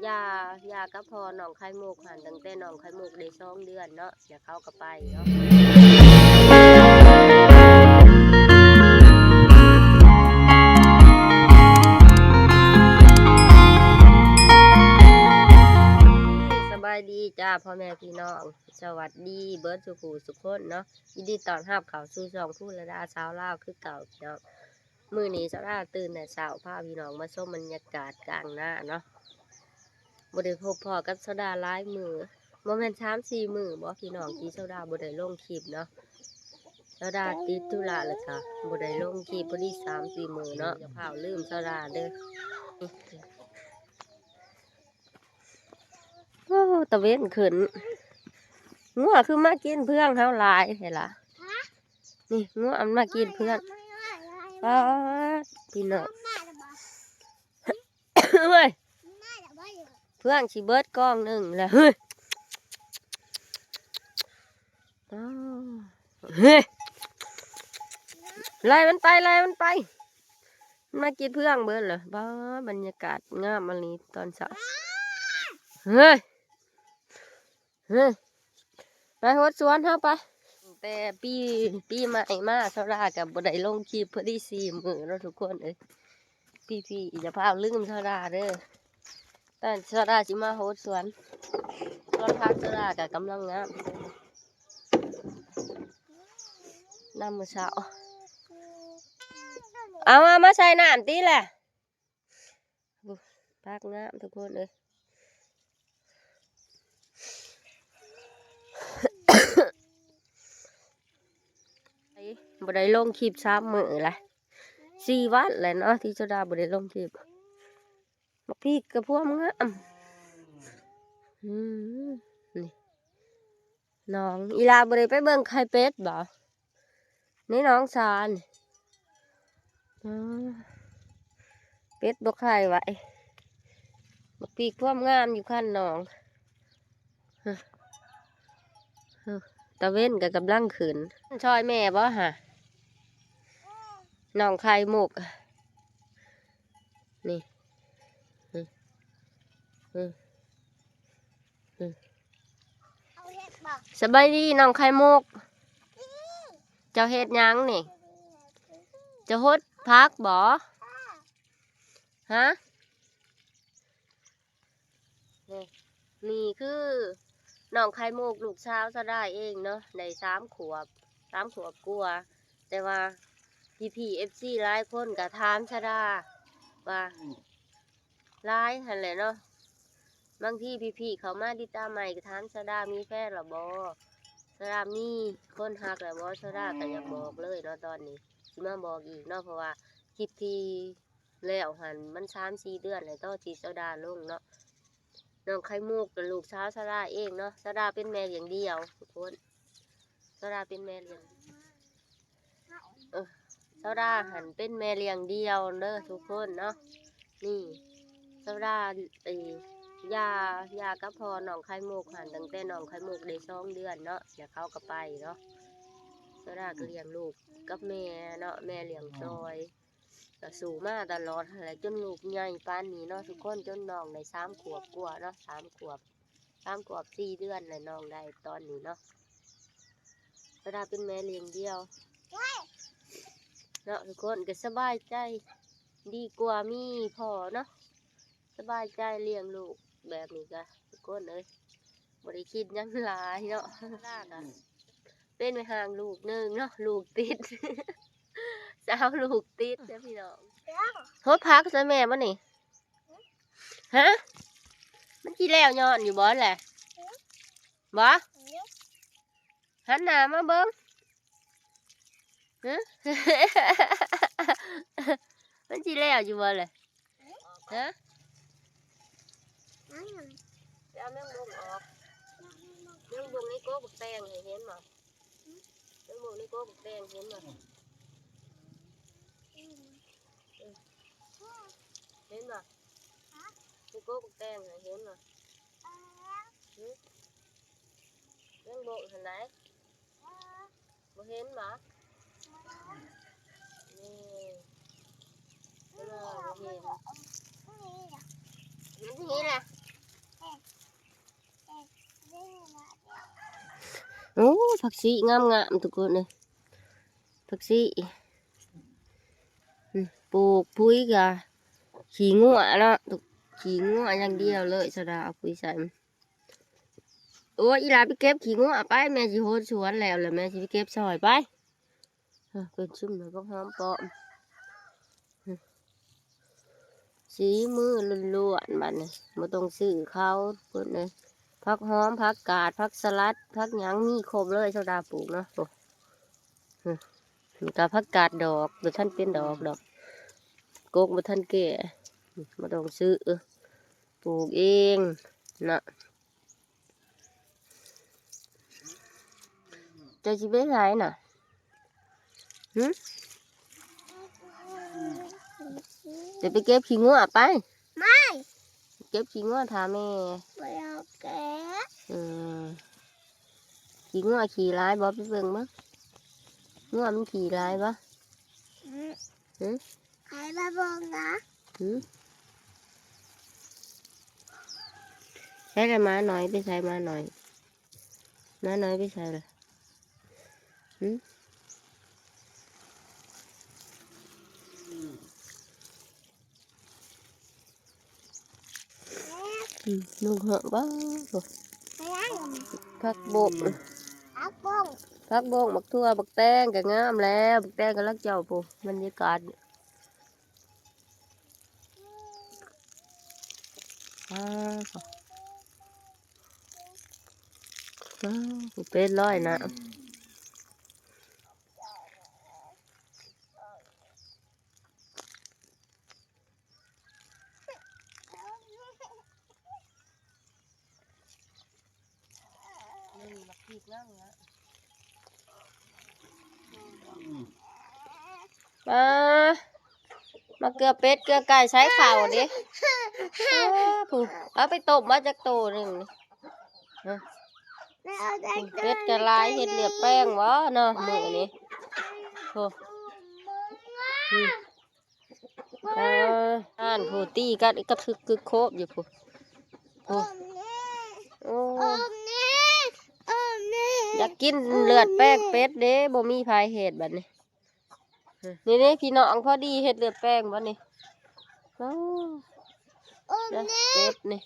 ຢ່າ ຢ່າກັບພໍ່ນ້ອງໄຂ່ມຸກຫັ້ນ ຕັ້ງແຕ່ນ້ອງໄຂ່ມຸກໄດ້ສອງເດືອນເນາະ ແລ້ວເຂົາກໍໄປເນາະ. ສະບາຍດີຈ້າ ພໍ່ແມ່ພີ່ນ້ອງ ສະຫວັດດີເບິດສູ່ຜູ້ສູ່ຄົນເນາະ ຍິນດີຕ້ອນຮັບເຂົ້າສູ່ຊ່ອງພູລະດາຊາວລາວຄືເກົ່າພີ່ນ້ອງ. ມື້ນີ້ຊາວດາຕື່ນແຕ່ເຊົ້າ ພາພີ່ນ້ອງມາຊົມບັນຍາກາດກາງນາເນາະ. ບໍ່ໄດ້ພົບພໍ້ກັບຊາວດາຫຼາຍມື້ ບໍ່ແມ່ນສາມສີ່ມື້ບໍພີ່ນ້ອງ ທີ່ຊາວດາບໍ່ໄດ້ລົງຄລິບເນາະ. ຊາວດາຕິດທຸລະ ແລ້ວກະບໍ່ໄດ້ລົງຄລິບ ພໍດີສາມສີ່ມື້ເນາະ. ຢ່າຟ້າວລືມຊາວດາເດີ້. ໂອ້ ຕາເວັນຂຶ້ນ ງົວຄືມາກິນເຟືອງເຮົາຫຼາຍແທ້ລະ. ນີ້ ງົວມັນມາກິນເຟືອງ. ປາດ ພີ່ນ້ອງ ເອີຍ ເຟືອງຊິເບິດກອງໜຶ່ງແລ້ວ ເຮີ້ຍ. ອ້າວ ເຮີ້ຍ ໄລ່ມັນໄປ ໄລ່ມັນໄປ ມັນມາກິນເຟືອງເບິດແລ້ວ. ບ້າ ບັນຍາກາດງາມອີ່ຫຼີຕອນເຊົ້າ. ເຮີ້ຍ ເຮີ້ຍ ໄປໂຫດສວນເຮົາໄປ. ແຕ່ປີ ປີໃໝ່ມາ ຊາວດາກໍບໍ່ໄດ້ລົງຄລິບ ພໍດີສີ່ມື້ເນາະທຸກຄົນເອີຍ. ພີ່ໆ ຢ່າຟ້າວລືມຊາວດາເດີ້. ຕອນຊາວດາຊິມາໂຫດສວນ ສວນຜັກຊາວດາກໍກຳລັງງາມ ນຳມື້ເຊົ້າ. ເອົາ ເອົາມາໃສ່ນ້ຳຕິລະ. ໂອ້ ຜັກງາມທຸກຄົນເອີຍ. ບໍ່ໄດ້ລົງຄລິບສາມມື້ລະ ສີ່ວັນແລ້ວເນາະ ທີ່ຊາວດາບໍ່ໄດ້ລົງຄລິບ. ບັກພິກກະພວມງາມ. ອືມ ນີ້ ນ້ອງ ອີ່ຫຼ້າບໍ່ໄດ້ໄປເບິ່ງໄຂ່ເປັດບໍ? ໃນໜອງສານີ້ ອໍ ເປັດບໍ່ໄຂ່ໄວ້. ບັກພີກພວມງາມຢູ່ຄັນໜອງ. ຕາເວັນກໍກຳລັງຂຶ້ນ. ຊ່ອຍແມ່ບໍ່ຫະ? ນ້ອງໄຂ່ມຸກ ນີ້ ສະບາຍດີນ້ອງໄຂ່ມຸກ. ເຈົ້າເຮັດຫຍັງນີ້? ເຈົ້າຫົດຜັກບໍ? ຮະ? ນີ້ ນີ້ຄືນ້ອງໄຂ່ມຸກ ລູກສາວຊາວດາເອງເນາະ ໄດ້ສາມຂວບ ສາມຂວບກວ່າ. ແຕ່ວ່າພີ່ໆ ເອັຟຊີ ຫຼາຍຄົນກໍຖາມຊາວດາວ່າ ຫຼາຍຫັ້ນແຫຼະເນາະ. ບາງທີພີ່ໆ ເຂົ້າມາຕິດຕາມໃໝ່ກໍຖາມຊາວດາມີແຟນແລ້ວບໍ່? ຊາວດາມີຄົນຮັກແລ້ວບໍ່? ຊາວດາກໍຢາກບອກເລີຍເນາະ ຕອນນີ້ຊິມາບອກອີກເນາະ ເພາະວ່າຄລິບທີ່ແລ້ວຫັ້ນມັນສາມສີ່ເດືອນແລ້ວເນາະ ທີ່ຊາວດາລົງເນາະ. ນ້ອງໄຂ່ມຸກກໍລູກສາວຊາວດາເອງເນາະ. ຊາວດາເປັນແມ່ລ້ຽງດ່ຽວທຸກຄົນ ຊາວດາເປັນແມ່ລ້ຽງ ເອີ ຊາວດາຫັ້ນເປັນແມ່ລ້ຽງດ່ຽວເດີທຸກຄົນເນາະ. ນີ້ ຊາວດາ ເອີ ຢ່າ ຢ່າກັບພໍ່ນ້ອງໄຂ່ມຸກຫັ້ນ ຕັ້ງແຕ່ນ້ອງໄຂ່ມຸກໄດ້ສອງເດືອນເນາະ ແລ້ວເຂົາກໍໄປເນາະ. ຊາວດາກໍລ້ຽງລູກກັບແມ່ເນາະ ແມ່ລ້ຽງຊ່ອຍ ກໍສູ້ມາຕະຫຼອດຫັ້ນແຫຼະ ຈົນລູກໃຫຍ່ປານນີ້ເນາະທຸກຄົນ ຈົນນ້ອງໄດ້ສາມຂວບກວ່າເນາະ ສາມຂວບ ສາມຂວບສີ່ເດືອນແລ້ວ ນ້ອງໄດ້ຕອນນີ້ເນາະ. ສາວດາເປັນແມ່ລ້ຽງດ່ຽວເນາະ ທຸກຄົນກໍສະບາຍໃຈ ດີກວ່າມີພໍ່ເນາະ ສະບາຍໃຈລ້ຽງລູກແບບນີ້ກະ ທຸກຄົນເອີຍ ບໍ່ໄດ້ຄິດຫຍັງຫຼາຍເນາະ. ສາວດາກະເປັນແມ່ຮ້າງລູກໜຶ່ງເນາະ ລູກຕິດ ສາວລູກຕິດເດີພີ່ນ້ອງ. ຫົດຜັກໃສ່ແມ່ບໍ່ນີ້? ຮະ? ມັນຊິແລ້ວຍ້ອນຢູ່ບໍ່ແຫຼະ? ບໍ່? ຫັນໜ້າມາເບິ່ງ. ຮະ? ມັນຊິແລ້ວຢູ່ບໍ່ແຫຼະ? ຮະ? ໄປເອົາແມງບົງອອກ ແມງບົງໃນກົກບັກແຕງ ເຫັນບໍ່? ແມງບົງໃນກົກບັກແຕງ ເຫັນບໍ່? ເຫັນບໍ່? ໃນກົກບັກແຕງ ເຫັນບໍ່? ຫຶ? ແມງບົງຫັ້ນໃດ? ບໍ່ເຫັນບໍ່? ນີ້ ເຫັນບໍ່? ບໍ່ເຫັນ. ມັນຊິເຫັນລະ. ຜັກຊີງາມໆ ທຸກຄົນເອີຍ ຜັກຊີ ອືມ ປູກປຸ໋ຍກະຂີ້ງົວເນາະ ຂີ້ງົວຢ່າງດຽວເລີຍ ສາວດາເອົາປຸ໋ຍໃສ່. ໂອ້ຍ ອີຫຼາໄປເກັບຂີ້ງົວໄປ ແມ່ຊິໂຫດສວນແລ້ວ ແລ້ວແມ່ຊິໄປເກັບຊ່ອຍໄປ. ເອີ ເປັນຊຸມໃນບັກຫອມປ້ອມ ສີມືລ້ວນໆ ບາດນີ້ບໍ່ຕ້ອງຊື້ເຂົາເພິ່ນເອີຍ ຜັກຫອມ ຜັກກາດ ຜັກສະຫຼັດ ຜັກຫຍັງມີຄົບເລີຍ ສາວດາປູກເນາະ. ໂອ້ ນີ້ກະຜັກກາດດອກ ບໍ່ທັນເປັນດອກດອກ ກົກບໍ່ທັນແກ່ ບໍ່ຕ້ອງຊື້ ປູກເອງເນາະ. ເຈົ້າຊິໄປໃສນະ? ຫຶ? ຈະໄປເກັບຂີ້ງົວໄປ. ໄປເກັບຂີ້ງົວຖ້າແມ່. ບໍ່ຢາກເກັບ. ເອີ ຂີ້ງົວຂີ້ຫຼາຍບໍ່? ໄປເບິ່ງເບິ່ງ ງົວມັນຂີ້ຫຼາຍບໍ່? ອືມ. ຫຶ? ໃຜມາເບິ່ງນະ? ຫຶ? ໃສລະໝານ້ອຍ? ໄປໃສໝານ້ອຍ? ໝານ້ອຍໄປໃສລະ? ຫຶ? ອືມ ນົກຮ້ອງ ວ້າວ ໄປຫຍັງ? ຜັກບົກ ຜັກບົກ ຜັກບົກ ບັກຖົ່ວ ບັກແຕງກະງາມແລ້ວ ບັກແຕງກຳລັງເຈົ້າພຸ້ນ ບັນຍາກາດ ອ້າວ ອ້າວ ເປັດລອຍນະ. ປາ ມາເກືອເປັດເກືອໄກ່ໃສ່ເຂົ້າເດ້. ເອີ ຜູ້ ເອົາໄປຕົ້ມມາຈັກໂຕໜຶ່ງນີ້. ຮະ ເປັດກະຫຼາຍ ເຮັດລຽບແປງບໍ່ເນາະມື້ນີ້. ໂອ້ ອືມ ເອີ ອ່ານຜູ້ຕີກັນກະທຶກກຶກໂຄບຢູ່ຜູ້ ຜູ້ ໂອ້ ຢາກກິນເລືອດແປງເປັດເດ້ ບໍ່ມີໃຜເຮັດບັດນີ້. ນີ້ໆ ພີ່ນ້ອງ ພໍດີເຮັດເລືອດແປງບັດນີ້. ໂອ້ ເປັດນີ້.